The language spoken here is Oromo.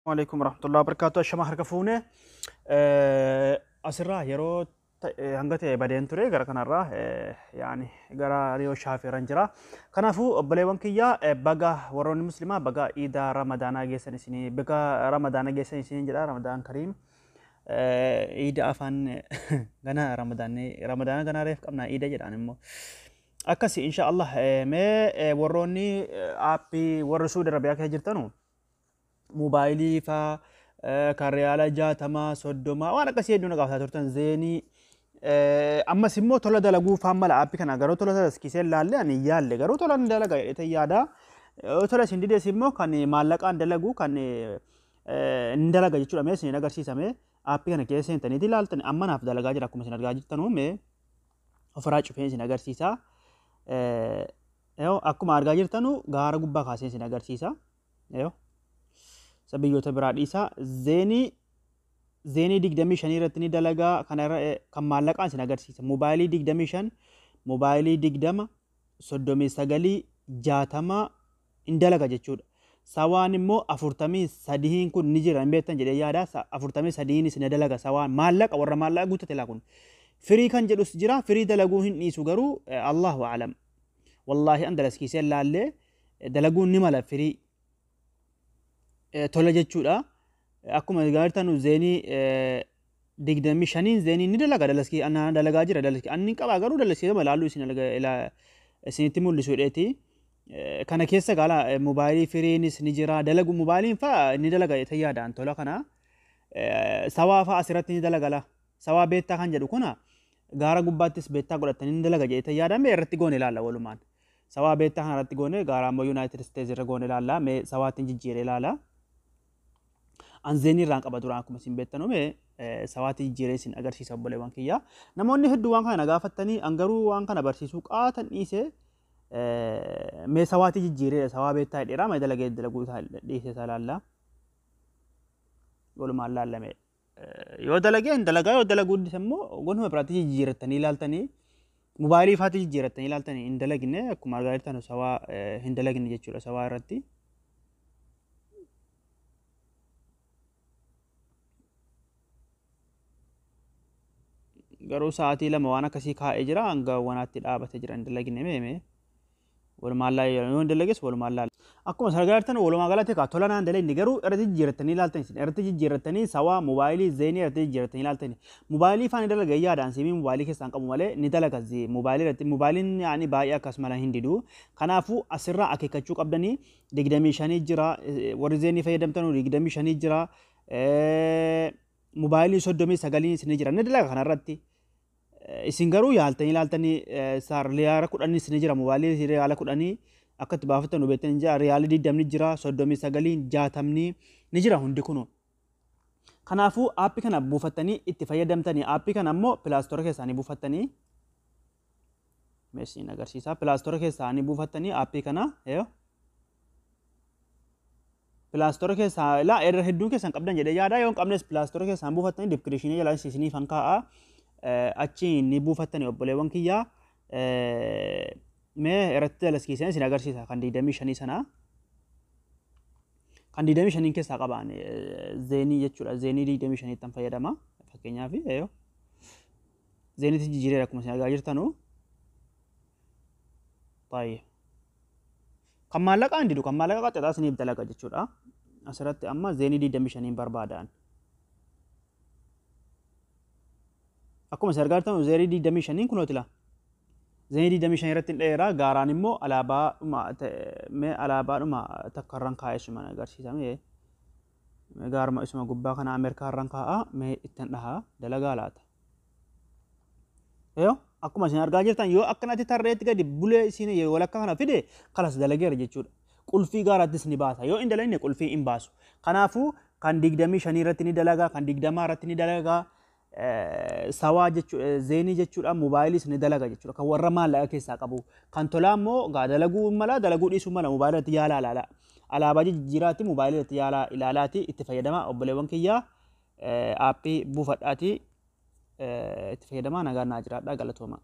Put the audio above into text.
Alaikum warahmatullahi wabarakatuh. Ashama harka fuune asirraa yeroo hanga ta'e badeen ture gara kanarraa yaani gara Riyoo Shaafeeran jira. Kanaafuu obboleewwan kiyya, baga warroonni muslimaa baga iida Ramadaanaa geessan isinii, baga Ramadaana geessan isiniin jedha. Ramadaan Kariim. Iida afaan gana Ramadaanni Ramadaana ganaa reef qabna iida jedhaan immoo. Akkasi insha Allah. Mee warroonni aappii warri Suudi Arabiyaa keessa jirtanu moobaayilii faa kan riyaala 60, 30 waan akkasii hedduu na gaafataa turtan, zeenii. Ammas immoo tola dalaguu faan mala aappii kana garuu tola dalaskiisee laalle ani hin yaalle, garuu tola ni dalaga jedhee yaada. Yoo tola isin dides immoo kan maallaqaan dalagu kan ni dalaga jechuudha. Mee isin agarsiisame aappii kana keessa seentaniiti ilaaltan. Amma naaf dalagaa jira akkuma isin argaa jirtanuu. Mee ofirraa cufee isin agarsiisa. Akkuma argaa jirtanu gaara gubbaa kaasee isin agarsiisa. Isa biyyoota biraa dhiisa. Zeenii 25 irratti ni dalagaa, kana irra kan maallaqaan isin agarsiisa. Moobaayilii 25, moobaayilii 20, 39, 60 hin dalaga jechuudha. Sawaan immoo 43n kun ni jira, hin beektan jedhee yaada. 43nis ni dalaga sawaan maallaqa warra maallaqa guuttate laa kun. Firii kan jedhus jira, firii dalaguu hin dhiisu garuu Allahu a'lam. Wallaahi an dalaskiisee laallee dalaguun ni mala firii tola jechuudha. Akkuma argitan zeenii 25n zeenii ni dalaga, dalaskii ana dalagaa jira, dalaskii anni qaba garuu dalaskii sama ilaaluu isin isinitti mul'isu dheeti. Kana keessa gaala moobaayilii firiinis ni jira, dalagu moobaayiliin fa'a ni dalaga jedhee yaadaan tola kana. Sawaa fa'a asirratti ni dalagala. Sawaa beettaa kan jedhu kuna gaara gubbaattis beettaa godhatanii ni dalaga jedhee yaadame irratti goone ilaalla walumaan. Sawaa beettaa kana irratti goone gaara ammoo United States irra goone ilaalla. Mee sawaatti jijjiiree ilaala. An zeenii irraan qaba duraan akkuma isin beektanu. Mee sawaatti jijjiiree isin agarsiisa obboleewwan kiyya. Namoonni hedduu waan kana gaafattanii an garuu waan kana barsiisuu qaatan dhiise. Mee sawaatti jijjiiree sawaa beettaa dheeraa mee dalagee dalaguu isaa dhiise isaa ilaalla. Walumaan laallame. Yoo dalagee hin dalagaa, yoo dalaguu dhiise immoo gonuma biraatti jijjiirrattanii ilaaltanii, moobaayilii faatti jijjiirrattanii ilaaltanii. Hin dalagne, akkuma argaa jirtan sawaa hin dalagne jechuudha sawaa irratti. Garuu sa'aatii 2 waan akkasii kaa'ee jira, hanga wanaatti dhaabatee jira, hin dalagne. Mee walumaan laala, yoo hin dalages walumaan laala. Akkuma isin argaa jirtan walumaa galatti kaa tola naan dalagne, garuu irratti jijjiirrattanii ilaaltan, isin irratti jijjiirrattanii sawaa moobaayilii zeenii irratti jijjiirrattanii ilaaltanii. Moobaayilii faana dalaga yaadaan siimii moobaayilii keessaan qabu malee ni dalaga moobaayilii irratti, moobaayiliin yaani baay'ee akkasuma hin didu. Kanaafuu asirraa akeekkachuu qabdanii 25 jira, warri zeenii fayyadamtan 25 jira, moobaayilii 39 ni jira, ni dalaga kanarratti. Isin garuu yaaltanii ilaaltanii riyaala 10s ni jira, moobaayilii riyaala 10 akka itti baafattan hubattan jira, riyaala 20 jira, 39, 60 ni jira hundi kunu. Kanaafuu aappii kana buufattanii itti fayyadamtanii, aappii kana ammoo Play Store keessaanii buufattanii meeshiin agarsiisa. Play Store keessaanii buufattanii aappii kana Play Store keessaa ilaa irra hedduun keessan qabdan jedhee yaada. Yoo hin qabnes Play Store keessaan buufattanii description jala isiniif han kaa'a. Achi ni buufattanii obboleewwan kiyyaa. Mee irratti dalaskiisanii isin agarsiisa kan 25 sana. Kan 25 keessaa qabaan zeenii jechuudha. Zeenii 25 tan fayyadama. Fakkeenyaaf zeeniitti jijjiireera akkuma isin argaa jirtanu. Baay'ee. Kan maallaqaa hin didu, kan maallaqa qaxxataa isiniif dalaga jechuudha. Asirratti amma zeenii 25 barbaadan. Akkuma isin argaa jirtan zeenii 25 kunooti laa. Zeenii 25 irratti hin dheeraa, gaaraan immoo alaabaadhuma mee alaabaadhuma takka irraan kaa'ee isuma agarsiisa mee. Gaaruma isuma gubbaa kana Ameerikaa irraan kaa'a, mee ittiin dhahaa dalagaa laata. Yoo akkuma isin argaa jirtan yoo akkanatti tarreetti gadi bulee isin walakkaa kana fide kalas dalageera jechuudha. Qulfii gaaraattis ni baasa. Yoo hin dalagne qulfii hin baasu. Kanaafuu kan 25 irratti ni dalagaa, kan 20 irratti ni dalagaa, sawaa jechuudha, zeenii jechuudha, moobaayiliis ni dalaga jechuudha. Kan warra maallaqa keessaa qabu. Kan tolaa immoo gaa dalaguu mala, dalaguu dhiisuu mala, moobaayilii irratti yaalaa ilaala. Alaabaa jijjiiraatti moobaayilii irratti yaalaa ilaalaati itti fayyadama obboleewwan kiyyaa, aappii buufadhaati itti fayyadamaa. Nagaan naa jiraadhaa, galatooma.